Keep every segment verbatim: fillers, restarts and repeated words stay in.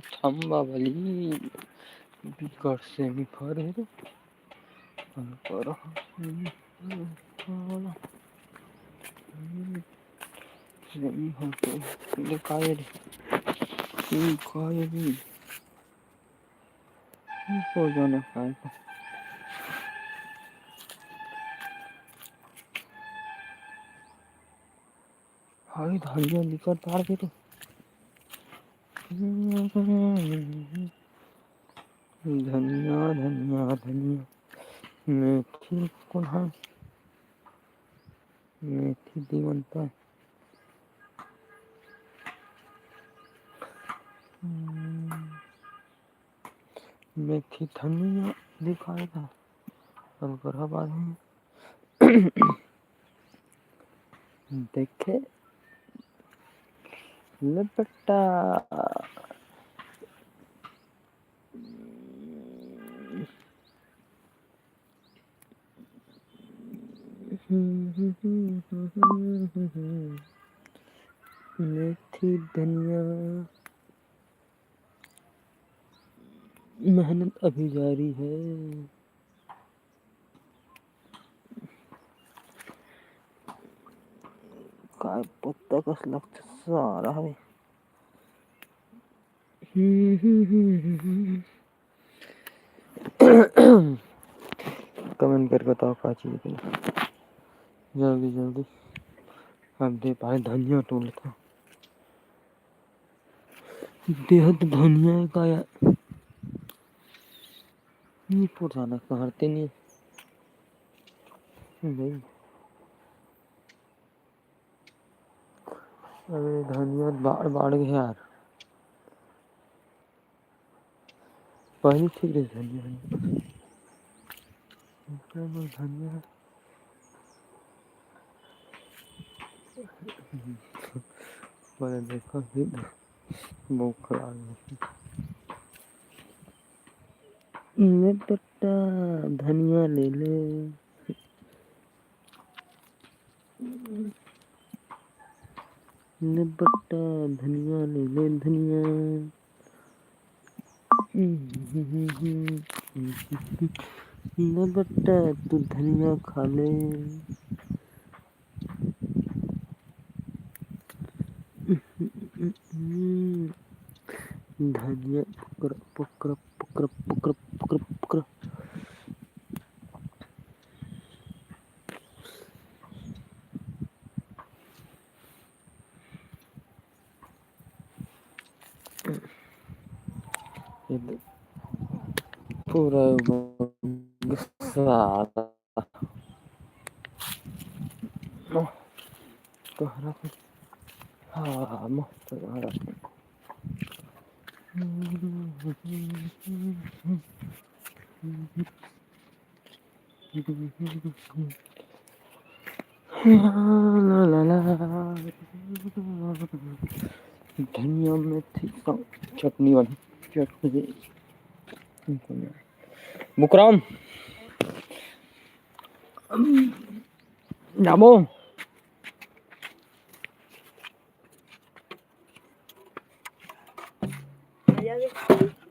थम्बा बली बिकट सेमी फरे रे। अंकर सेमी फरे ले काय रे? ये काय रे? ये को जाने काय का? हाय, धनिया निकल तार के तो। धनिया, धनिया, धनिया। मेथी कोन हा? मेथी दीवन त। हम्म, मेथी धनिया दिखाएगा। अंकर हा बार में। देखे ले बेटा। मेथी धनिया, मेहनत अभी जारी है। काय पत्ता कस लगथे सारा हवे। कमेंट करके बताओ का चीज के। जल्दी जल्दी। अब दे पाए धनिया तोड़ लेता। देहत धनिया का यार। नहीं पुराना कहरते नहीं। नहीं। अरे धनिया बाढ़, बाढ़ गया यार। पहली ठीक रही धनिया, धनिया। धनिया। बोले देखो, भूख लाग गई। ले बेटा, धनिया ले ले। ले बेटा, धनिया ले ले, धनिया। ले बेटा, तू धनिया खा ले। धनिया पकड़, पकड़, पकड़, पकड़, पकड़, पकड़। पूरा सारा। तोहरा के, हाँ, मस्त तोहरा के। ला, ला, ला। धनिया मेथी का चटनी वाली चटनी। बुकराम। जाबो।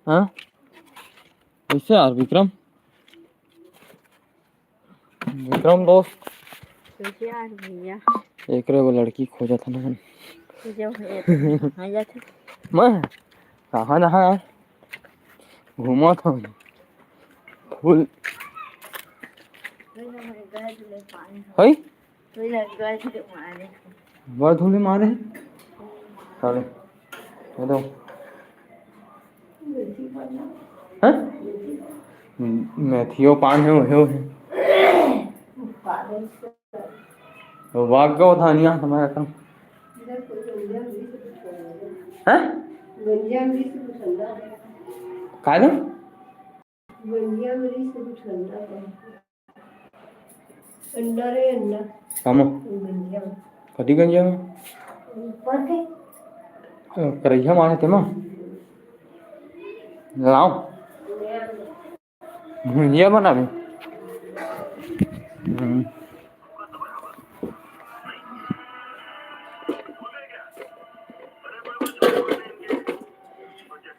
हाँ? कैसे यार विक्रम? विक्रम दोस्त। कैसे यार भैया? एकरे वो लड़की खोजत हन। जो है, आ जाते। मैं? कहाँ, कहाँ यार? घूमत हूँ। फूल। है? बड़ धूल मारे हे। चलो। ये दो। हैं? मेथियो पान हे, ओहे, ओहे। तो भाग गो धनिया हमारा काम। हैं? काय दो? अंडा रे अंडा। कामा? गंजिया में। कदी गंजिया में? ऊपर के। अ, करैया मारे ते मा। लाओ। भुंजिया बनावे। हम्म।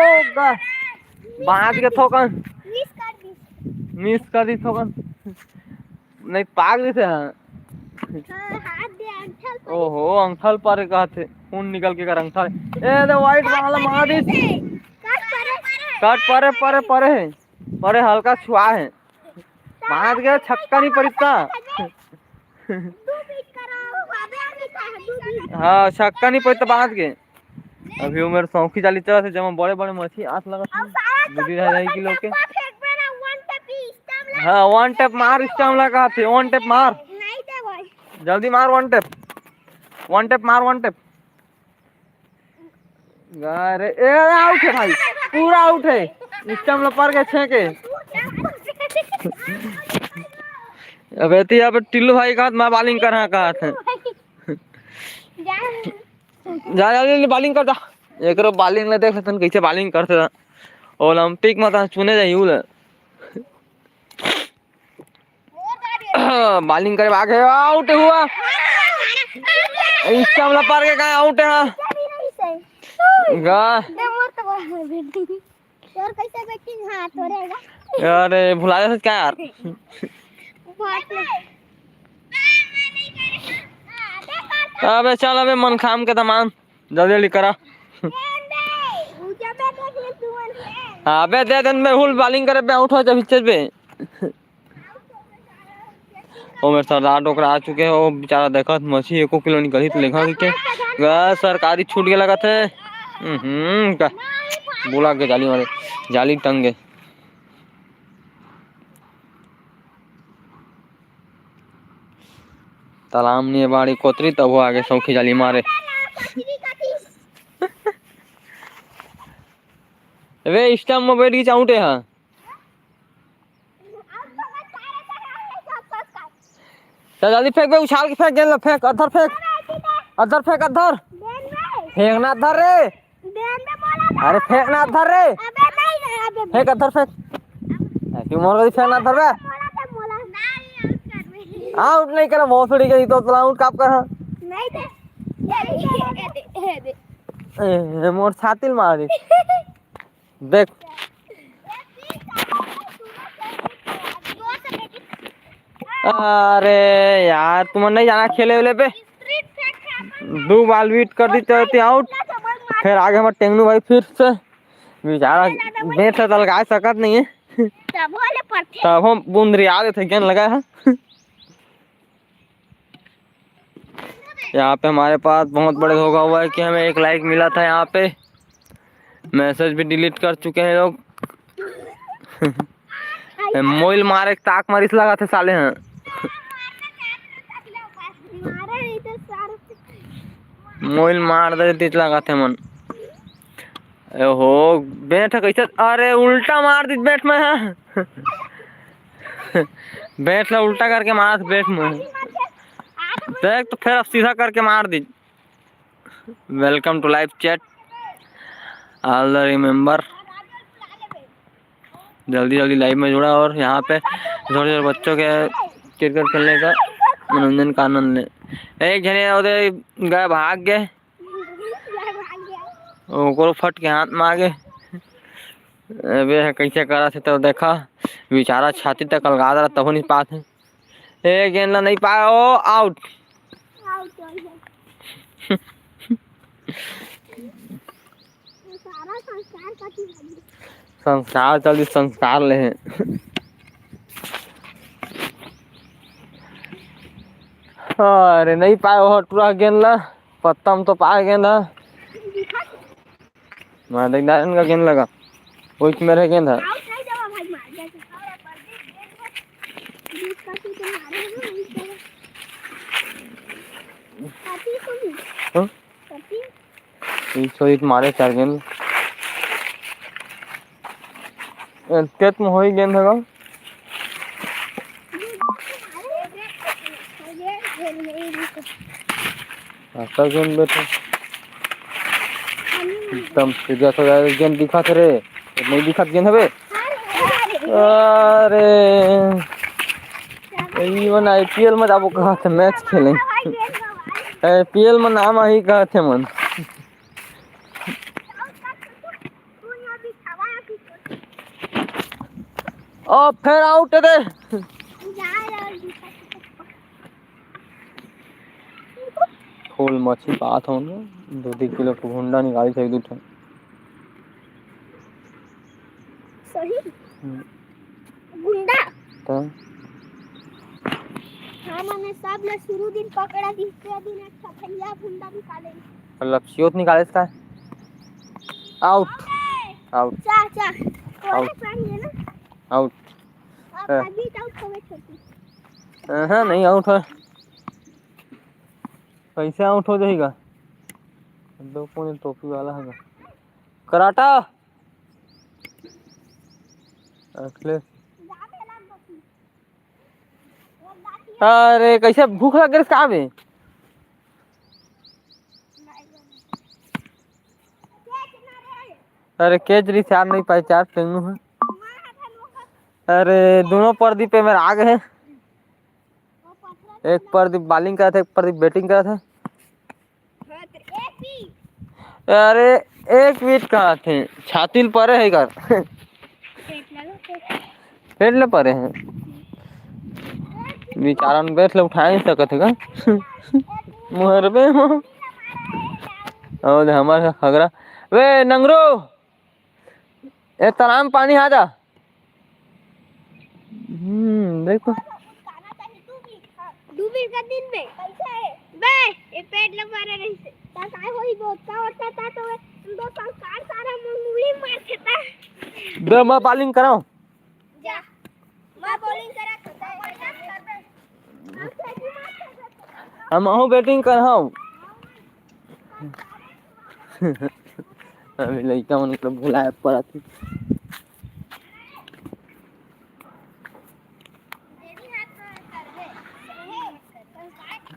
ओ ग-, बांच के थोकन। मिस कर दी। मिस कर दी थोकन। नहीं, पाग दी थे, हाँ। हाँ, हाथ दे, अंठल ओहो, अंगठा ल परे कहत हे, खून निकल के कर अंगठा। ए दे, वाइट वाला मार दिस। कट परे, परे, परे हे। परे, हल्का छुआ हे। बांध के छक्का नहीं पड़ता। हाँ, छक्का नहीं पड़ता बांध के। अभी वो मेरे सौखी जाली चलत हे, जेमा बड़े-बड़े मछली आस लगत हे। दू तीन ढाई किलो के। हाँ, वन टैप मार, स्टैम लगा थे, वन टैप मार। जल्दी मार, वन टैप। वन टैप मार, वन टैप। अरे, ए, आउट है भाई, पूरा आउट है। स्टैम ल पर के छेके। अबे, तो यहाँ पे टिल्लू भाई कहत, मैं बॉलिंग कर रहा कहत है। जा, जा, जा, जा, बॉलिंग कर जा। एकरो बॉलिंग ले देख लेतन, कैसे बॉलिंग करथे। ओलंपिक में तो चुने जाही उ ले। बॉलिंग करे भागे, आउट हुआ। स्टैम ल पर के कहाँ आउट है? गा। तोर कैसे बैटिंग? हाँ, तोरे गा। अरे, भुला जाथे क्या यार? अबे चल, अबे मन खाम के तमान, जल्दी जल्दी करा। अबे दे दन, मैं हुल बॉलिंग करे पे आउट हो जब हिच्चे पे। ओ मेरे सरदार डोकरा आ चुके हैं, वो बेचारा देखत मछली एको किलो निकली तो लेखा के। गा, सरकारी छूट के लगत है। हम्म, का बोला के जाली मारे, जाली टंग गए। तालाब में बाड़ी कोतरी तब वो आगे सौखी जाली मारे। वे स्टैम में बैठ के चाउटे हा। चल जल्दी फेंक बे, उछाल के फेंक, गेंद ला फेंक, अधर फेंक, अधर फेंक, अधर। फेंकना अधर रे। अरे फेंकना अधर रे। फेंक अधर फेंक। क्यों मोर कभी फेंकना अधर बे? आउट नहीं करा, भोसड़ी के तो तोला आउट काप कर। ए, मोर छातिल मारी। देख। अरे यार, तुमन नहीं जाना खेले वेले पे। दू बाल बीट कर दी तो आउट। फिर आगे हमारे टेंगनू भाई फिर से बेचारा बेट से तलगाए सकत नहीं है। तब हम बुंदरिया देते गेंद लगाए हैं। यहाँ पे हमारे पास बहुत बड़े धोखा हुआ है कि हमें एक लाइक मिला था यहाँ पे, मैसेज भी डिलीट कर चुके हैं लोग। मोइल मारे ताक मारिस लगा थे साले हैं। मोइल मार दे तीत लगा थे मन। ए हो, बैठ कैसे? अरे उल्टा मार दी बैठ में है। बैठ ला उल्टा करके मार बैठ में। देख तो फिर अब सीधा करके मार दी। Welcome to live chat, all the remember। जल्दी जल्दी लाइव में जुड़ा और यहाँ पे छोटे छोटे बच्चों के क्रिकेट खेलने का मनोरंजन का आनंद ले। एक जने उधर गए, भाग गए, ओकरो फट के हाथ में आगे। अबे कैसे करा थे तो देखा, बेचारा छाती तक अलगा रहा तब नहीं पाते। ए गेंद ला नहीं पाए, ओ आउट। संस्कार चली, संस्कार ले। अरे नहीं पाए वो टूरा गेंद ला, पत्ता में तो पाए गेंद ला। मैं देख डायन का गेंद लगा, वही मेरे गेंद है। हाँ? एक सौ एक मारे चार गेंद। केत में होई गेंद हगा। आता गेंद बैठे। एकदम सीधा साधा गेंद दिखा थे रे। नहीं दिखा गेंद हवे। अरे। इवन आईपीएल में जाबो कहा थे मैच खेले। आईपीएल में नाम आही कहा थे मन। ओ फेर आउट दे। जा, जा, जा। फूल मछली पात हो ना, दो तीन किलो के भुंडा निकाली थे, दू ठन। सही? हम्म। गुंडा? त? हाँ, मने सब ले शुरू दिन पकड़ा, दूसरे दिन एक ठो भैया भुंडा निकाले। लपसियोत निकाले इसका। आउट। आउट। चा, चा। कोने आउट। पानी है ना? आउट। आप हाँ। अभी आउट हो गए छोटू। हाँ, नहीं आउट हो। कैसे आउट हो जाएगा? दो कोने टोपी वाला है। कराटा। अखिलेश। अरे, कैसे भूख लग गई का बे? अरे, केच रही चार नहीं पाए, चार पेंगू है। अरे, दोनों प्रदीप पे मेरा आग है। एक प्रदीप बॉलिंग करत है, एक प्रदीप बैटिंग करत है। अरे, एक विकेट कहाँ थे? छाती ल परे है कर। पेट ल परे है। बेचारा न बैट ल उठा नहीं सकत है का? मरबे हो। और हमारा हगरा। वे नंगरो, ए तालाब में पानी आ जा। हम्म, देखो। दू बीघा दिन में। बे, ये पेट लगा रहे रही से। ता काय होई, बहुत का होता था तो दो संस्कार सारा मुंगली मार खेता। दो मैं बॉलिंग कराऊं। जा। मैं बॉलिंग करा था। हम अहू बैटिंग कर हूं। अभी लइका मन मतलब बुलाए पड़त हे।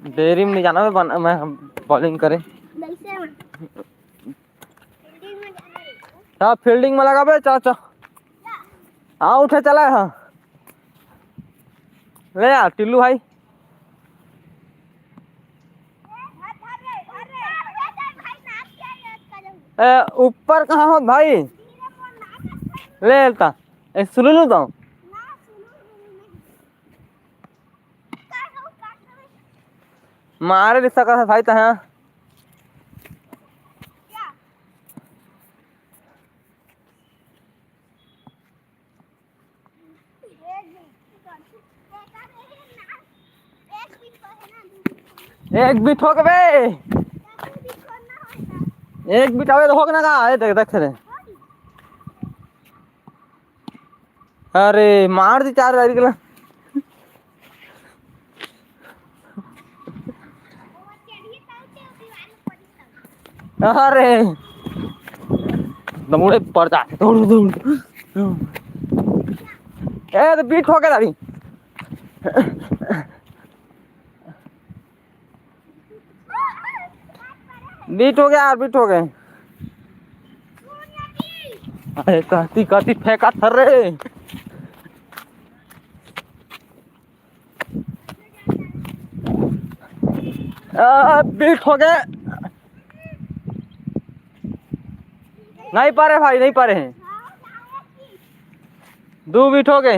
डेयरी में नहीं जाना मैं, बन-, मैं बॉलिंग करे। हाँ, फील्डिंग में लगाबे, चा, चा। हाँ, उठे चला है, हाँ। ले यार, टिल्लू भाई। ए, ऊपर कहाँ हो भाई? ले लेता। ए, सुलू लू तो। मारे ले सकत है भाई तहाँ। एक बीट हो गए बे। एक बीट आवे तो हो ना का? ए, देख, देख रे। अरे, मार दी चार वाली गला। अरे, दौड़े पड़ जा, दौड़, दौड़। ए, तो बीट हो गया अभी। बीट हो गया यार, बीट हो गए। अरे, कहती, कहती फेंका था रे। आ, बीट हो गए। नहीं पारे भाई, नहीं पारे हैं। दो बीट हो गए।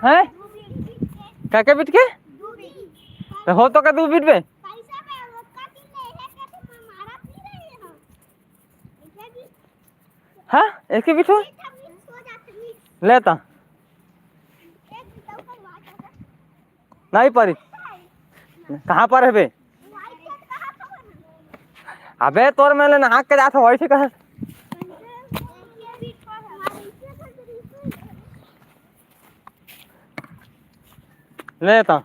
हैं? का के बीट के? तो हो तो का दो बीट पे? हाँ, एक ही बीट हो? लेता। नहीं परी। कहाँ पर है बे? अबे तोर में ले नहा के जात हो, वही से कहे। ले ता।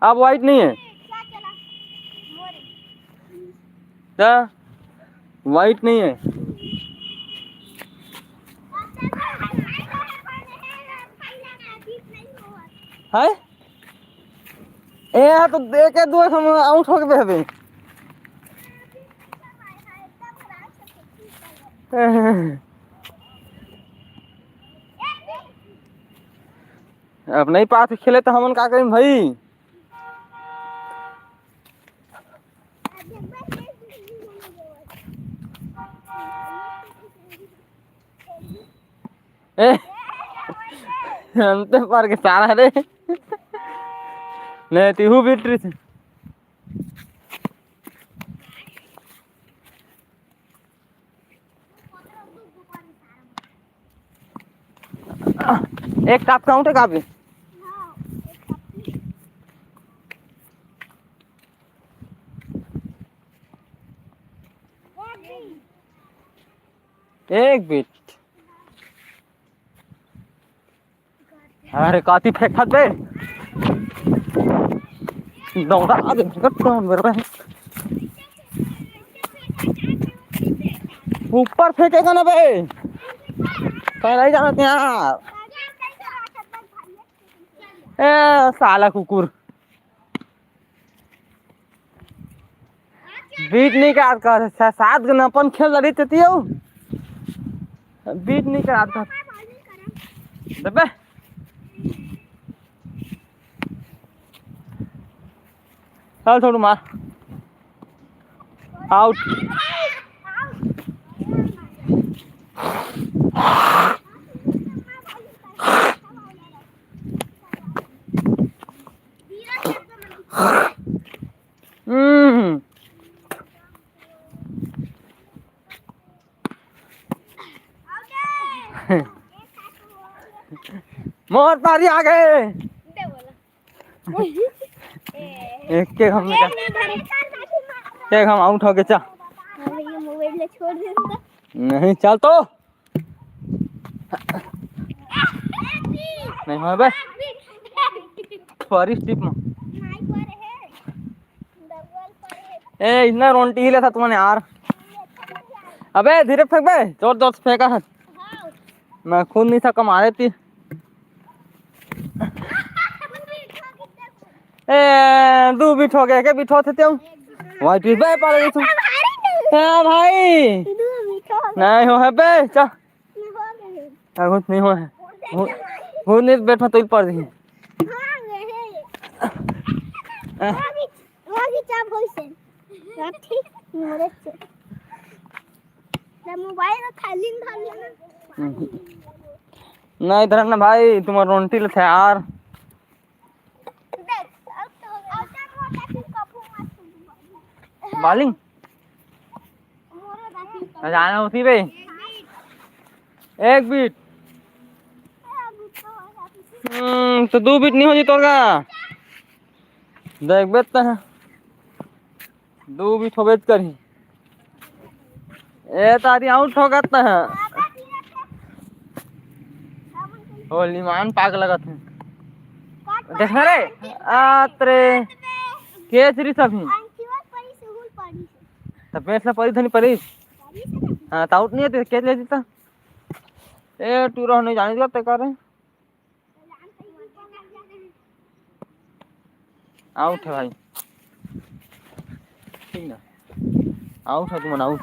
अब वाइट नहीं है। क्या? वाइट नहीं है। है? ए, यहाँ तो देखे दो हम आउट हो गए अभी। अब नहीं पास खेले तो हमन का करें भाई? ए, हम तो पर के सारा रे। नहीं, तू हूँ बिट रही थी। एक टाप काउंट है काफी। एक बीट। अरे, काती फेंकत बे। दौड़ा दे, फेंकत तो हम बेर बे। ऊपर फेंकेगा ना बे। पहले ही जाना था यार। ए, साला कुकुर। बीट नहीं काट कर, सा-, सात गन अपन खेल रही थी हो। बीट नहीं काट कर। दबे। चल, थोड़ा मार। आउट। हम्म। मोर पारी आ गए। एक के हम निकाल, एक हम आउट हो गए, चा। हाँ भैया, मोबाइल ले छोड़ दे तो। नहीं, चल तो। नहीं हो बे। फॉरेस्ट टिप में। ए, इतना रोंटी ही लेता तुमने यार। अबे, धीरे फेंक बे, जोर जोर से फेंका है। मैं खुद नहीं था, कमा रहे थी। ए, दू बीट हो गए, के बीट होते तेऊ? वाई पी बे पाले तू। हाँ भाई। नहीं हो है बे, चा। हाँ, कुछ नहीं हो है। हो, हो नहीं बैठा तो ही पड़ रही। मोबाइल खाली धर लेना। नहीं धरना भाई, तुम्हारा रोंटी ले थे यार। बॉलिंग। जाना होती बे। एक बीट। हम्म, तो दू बीट नहीं हो जी तोर का। देख बे त। दू बीट होबे करही। ए तारी आउट हो गत है। ओ लीमान पाग लगत है। देख ना रे। आत रे। के सीरीज अभी। त बेस ला परी धनी परी। हाँ, त आउट नहीं है, तो के ले जीता। ए टूरा नहीं जाने दिया ते करे। आउट है भाई। ठीक ना। आउट है तुम, आउट।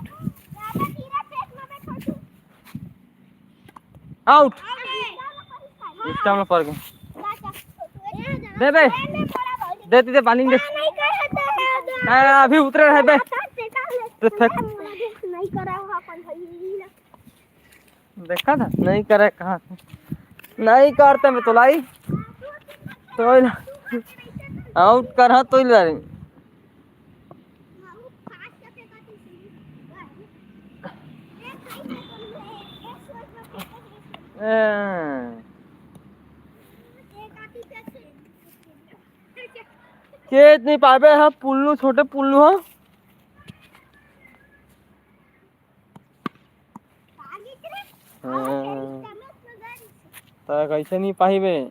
आउट। इस टाइम पर गए। दे बे। दे दे, बॉलिंग दे। अरे, अभी उतरे रहे बे। तो फेंक। देखा था, नहीं करे कहा था। नहीं करते मैं तो लाई। तो आउट कर, हाँ, तो ही लाई। ए, केच नहीं पाबे, हाँ, पुल्लू, छोटे पुल्लू, हाँ। हाँ। त कैसे नहीं पाही बे?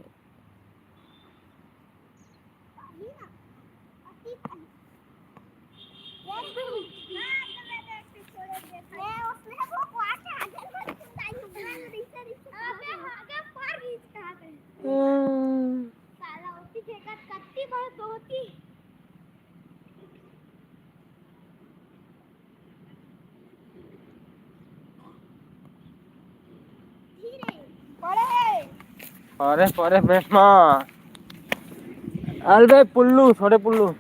हम्म। अरे, अरे, बेमा। अलबे पुल्लू, छोटे पुल्लू।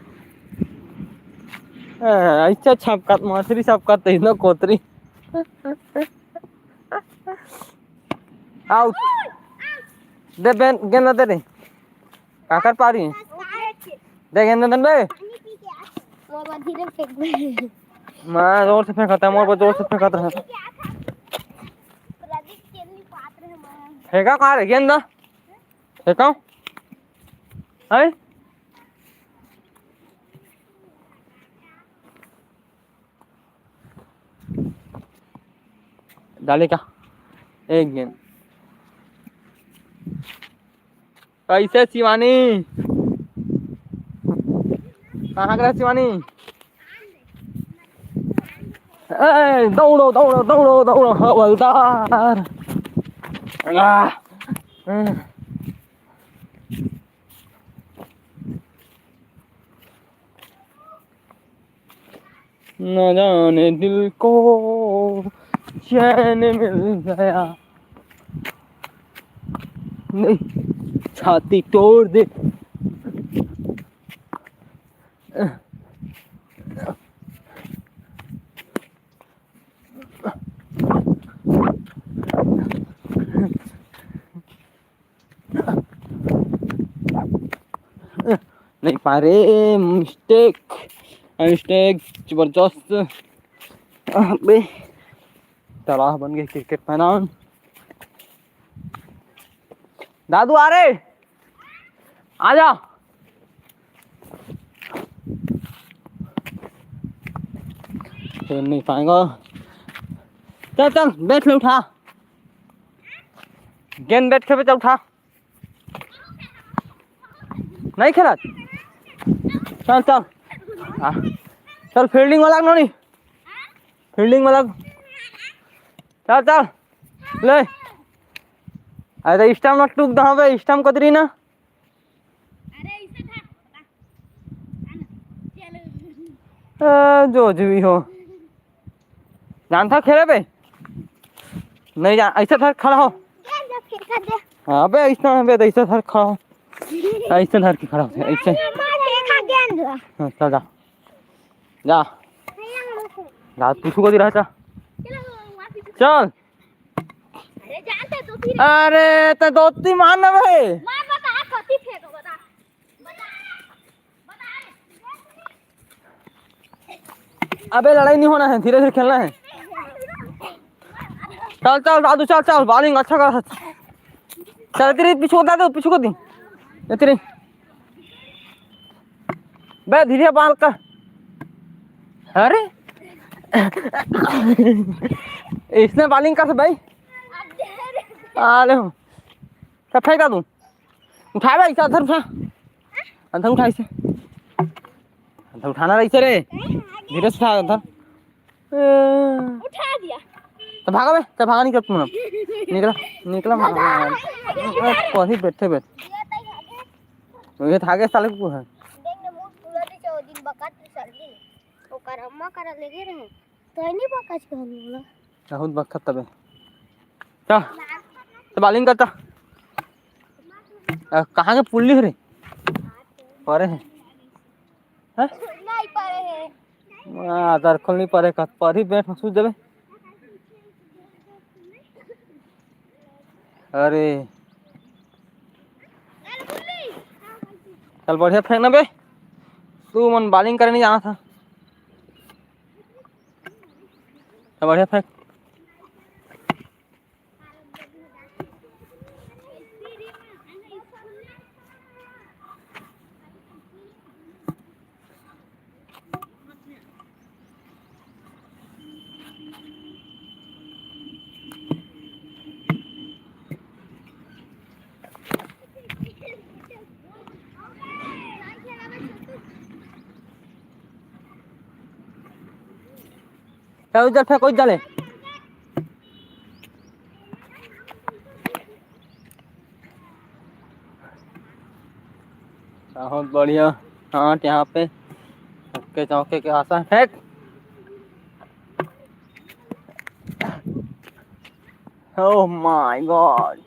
ए, ऐसा छपकत, मछली छपकत, तो इतना कोतरी। आउट। दे बेन, गेंद दे रे। काकर पारी? दे गेंद दे बे। मोर बर धीरे फेंक दे। माँ जोर से फेंकत है, मोर बर जोर से फेंकत है। प्रदीप के लिए पात्र है माँ। फेंका कहाँ रे गेंद? फेंका। है? डाले क्या? एक गेंद। कैसे शिवानी? कहाँ गया शिवानी? ए, दौड़ो, दौड़ो, दौड़ो, दौड़ो, हवलदार। आह। न जाने दिल को चैन मिल गया। नहीं, छाती तोड़ दे। नहीं पा रे, मिस्टेक, मिस्टेक जबरदस्त। अबे, तबाह बन गए क्रिकेट मैदान। दादू आ रे, आ जा। खेल नहीं पाएगा। चल चल, बैट ले उठा, गेंद बैट खेबे, चल उठा। नहीं खेलत? चल चल। आ, चल फील्डिंग वाला नोनी, फील्डिंग वाला। चल चल, ले। अरे स्टंप मत टूक दहा बे, स्टंप कतरी ना। अरे इसे था। आ, जो भी हो। जानता खेले बे? नहीं जान, ऐसे धर खड़ा हो। गेंद फेंका दे। हाँ बे, ऐसा बे, ऐसे धर खड़ा हो। ऐसे धर के खड़ा हो, ऐसे। मार फेंका गेंद। हाँ, चल जा। जा। जा, तू छुको दी रहा था। चल। अरे जानते तो फिर। अरे, ते दोती मार ना बे। मार बता, कति फेंको बता। अबे लड़ाई नहीं होना है, धीरे धीरे खेलना है। चल चल दादू, चल चल, बॉलिंग अच्छा कर। चल तेरी पीछे को दादू, पीछे को दी। ये तेरी। बे धीरे बॉल कर। अरे इसने बॉलिंग कर भाई। आले हो। तो फेंक दादू। उठा बे, इसे अंदर उठा। अंदर उठा इसे। अंदर उठाना रही इसे रे। धीरे से उठा अंदर। ए। उठा दिया। तो भागा बे, तो भागा, निकल तू ना। निकला, निकला, भागा। ए, कहीं बैठे बैठ। ये तो आगे। ये तो आगे साले को है। देख ना, मुंह फुला दे, चौ दिन बका तू सर्दी। ओकर अम्मा करा लेगे रहे। तो नहीं बका कहनी बोला। बहुत बखत तबे। चल, तो बॉलिंग करता। अ, कहाँ के पुल्ली रे? परे है। हैं? नहीं परे है। आ, दरखल नहीं परे का, परी बैठ में सूझ देबे। अरे। चल बढ़िया फेंक ना बे। तू मन बॉलिंग करे नहीं जाना था। चल बढ़िया फेंक। चल, उज्जल फेंक, उज्जल है। बहुत बढ़िया। हाँ, यहाँ पे छक्के चौके के आशा है। फेंक। Oh my God।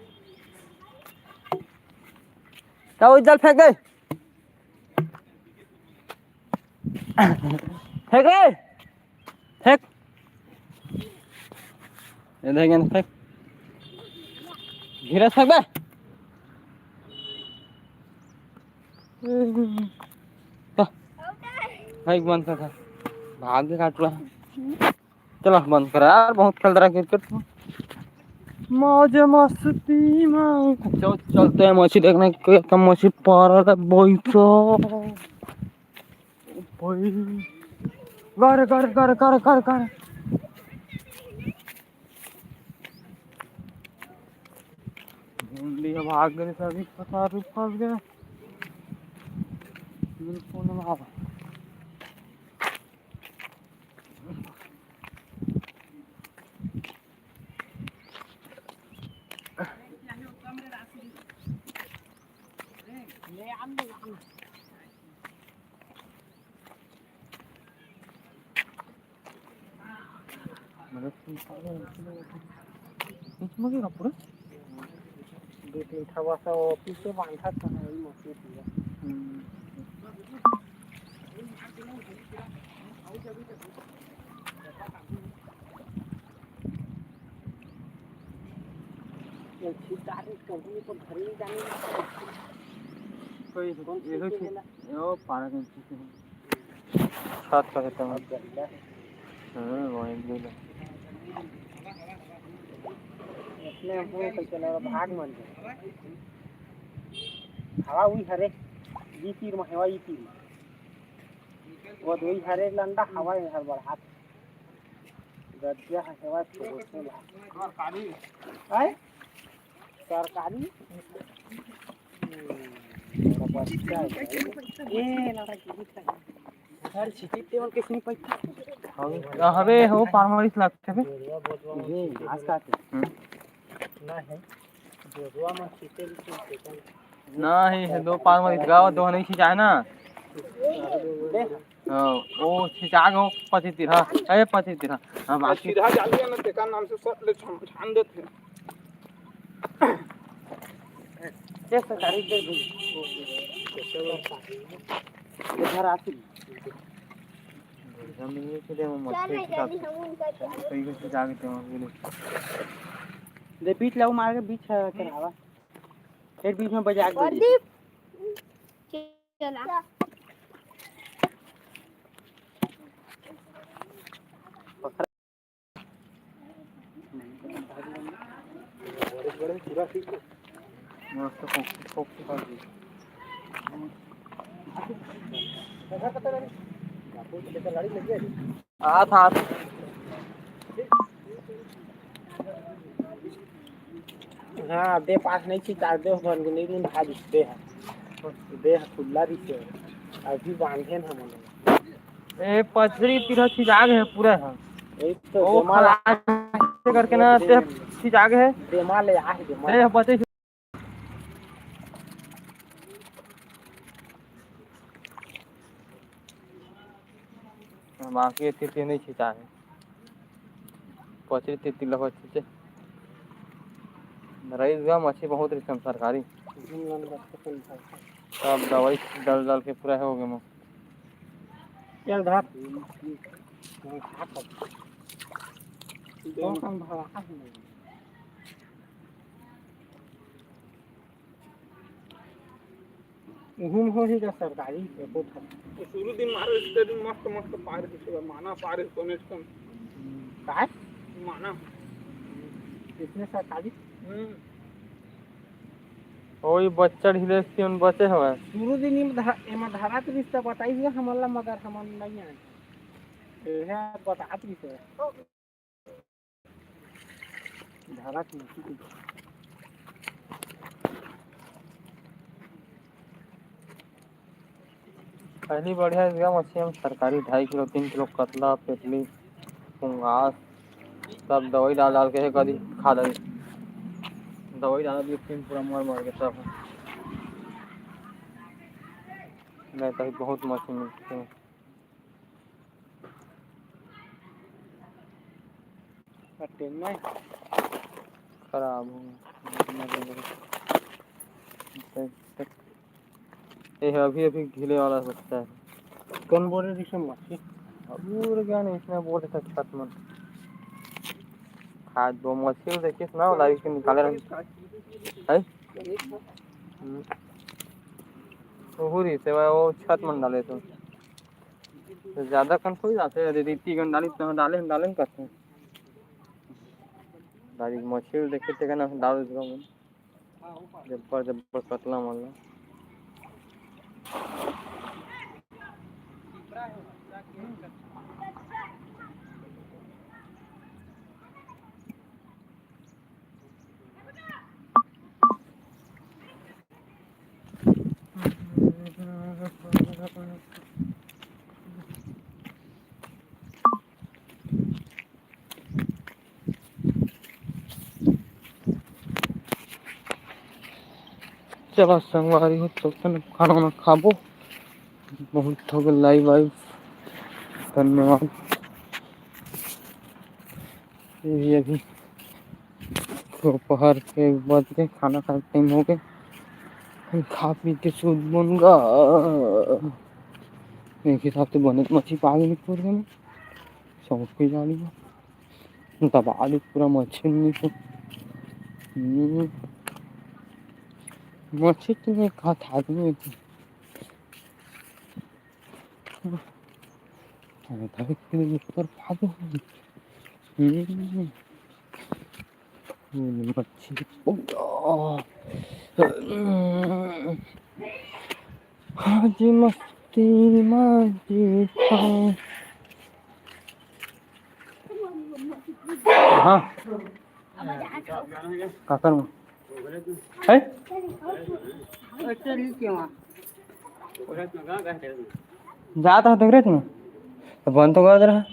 चल, उज्जल फेंक दे। फेंक रे। फेंक। ये देख, गेंद फेंक। धीरे से फेंक बे। भाई बंद कर, भाग के काट रहा। चला बंद कर यार, बहुत खेल रहा क्रिकेट। मौज मस्ती में चल, चलते हैं मछली देखने के। कम मछली पार है, बैठो भाई। कर कर कर कर कर कर। ढूंढ लिया, भाग गए सभी, पता रुक फंस गए। बिल्कुल ना। मतलब, इसमें क्या पूरा? दो तीन ठा बस वो पीछे बांधा था ना, वही मछली पूरा। हम्म। कोई कौन सी ये तो चीज़ है ना? ओ, पारा कौन सी है? छत का खेत में। हाँ, वही बोला। इसमें हम लोग कल चला रहा भाग मान के। हवा हुई हरे, ये तीर में हवा, ये तीर में। वो दो ही हरे लंडा हवा है हर बार हाथ। गद्दा है हवा छोड़ से ला। आए? सरकारी? ए, लड़ा के दिखता है। सर, छिटी तेवन किसने पैसा? हाँ, अबे, हो पारमरिस लगते बे। ये घास काटे। हम्म। ना है। जोधवा में छिटे लिखे छिटे। ना ही है, दो पारमरिस गाँव, दो नहीं छिटाए ना। दे। हाँ, वो छिटा गो पच्चीस तीर, हाँ, ए, पच्चीस तीर, हाँ। हाँ, बाकी सीधा जाली है ना, तेका नाम से सब ले छान, छान देते हैं। ये सरकारी दे दी। इधर आती। जमीन के दे, वो मत चल, खेत जल्दी का। हम उनका चल। कहीं कुछ जाके ते वहाँ बोले। दे बीच लाओ, मार के बीच है, चढ़ावा। फिर बीच में बजा के दे। प्रदीप, चला। मस्त खूब, खूब, खूब। आ था। हाँ, दे पास नहीं छी, तार दे बन के नहीं रूम भाग दे है। दे है खुला रही से। अभी बांधे ना हम लोग। ए, पथरी तीर छिजाग है पूरा है। एक तो ओ, देमा ला-, खलास करके ना, ते छिजाग है। देमा ले आ है, देमा। ए, बचे बाकी एती ते नहीं छिंचा हे। पचरी ते तिलक छिंचे। रईस गा मछली बहुत रिसम सरकारी। सब दवाई डाल डाल के पूरा हो गए। चल धर। घूम हो ही जा सरकारी एको ठन। शुरू दिन मारे, इतने दिन मस्त, मस्त पार के छुआ, माना पार के कोने से। काय? माना। इसमें सरकारी? हम्म। ओही बच्चा ढिले से उन बचे हवे। शुरू दिन इम धा-, एमा धारा के रिश्ता बताई हुआ हमन ला, मगर हमन नहीं आए। एहे बतात रिश्ता। धारा के मछली। पहली बढ़िया एकदम अच्छी हम सरकारी ढाई किलो, तीन किलो कतला, पेटली, पुंगास, सब दवाई डाल डाल के कदी खा डाली। दवाई डाल दिए, तीन पूरा मर मर के सब। नहीं तो बहुत मछली मिलती है। कटे नहीं। खराब हो गया। ये अभी अभी घिले वाला बच्चा है। कौन बोले रिसम मछली? अब वो क्या नहीं, इसमें बोले था छत में। खाद दो मछली देखिए ना, लाइव के निकाले रहे। है? हम्म। ओहू रहिस हे, वो छत मन डाले तो। तो ज्यादा कन थोड़ी जाथे, यदि रीति कन डाली तो डाले, डाले न करथे। डाली मछली देखे तेकर ना डाल दो मन। जब्बर, जब्बर कतला मन ला। चला संगवारी हो, तो तन खाना वाना खाबो। बहुत हो गल लाइव वाइव। धन्यवाद। ये अभी दोपहर के बज के खाना खाए के टाइम हो गए। हम खा पी के सूत बन गा। एक हिसाब से बने मछली पागे नहीं पूरे में। सौंफ के जाली में दबा दे पूरा मछली में तो। हम्म। मछली तो नहीं खात आदमी तो। अरे भाई, के ऊपर पागे। हम्म। हम्म, मछली। आज मस्ती मस्ती। हाँ। काकर में? है? जात हो देख रहे तुम? तो बंद तो कर दे रहा।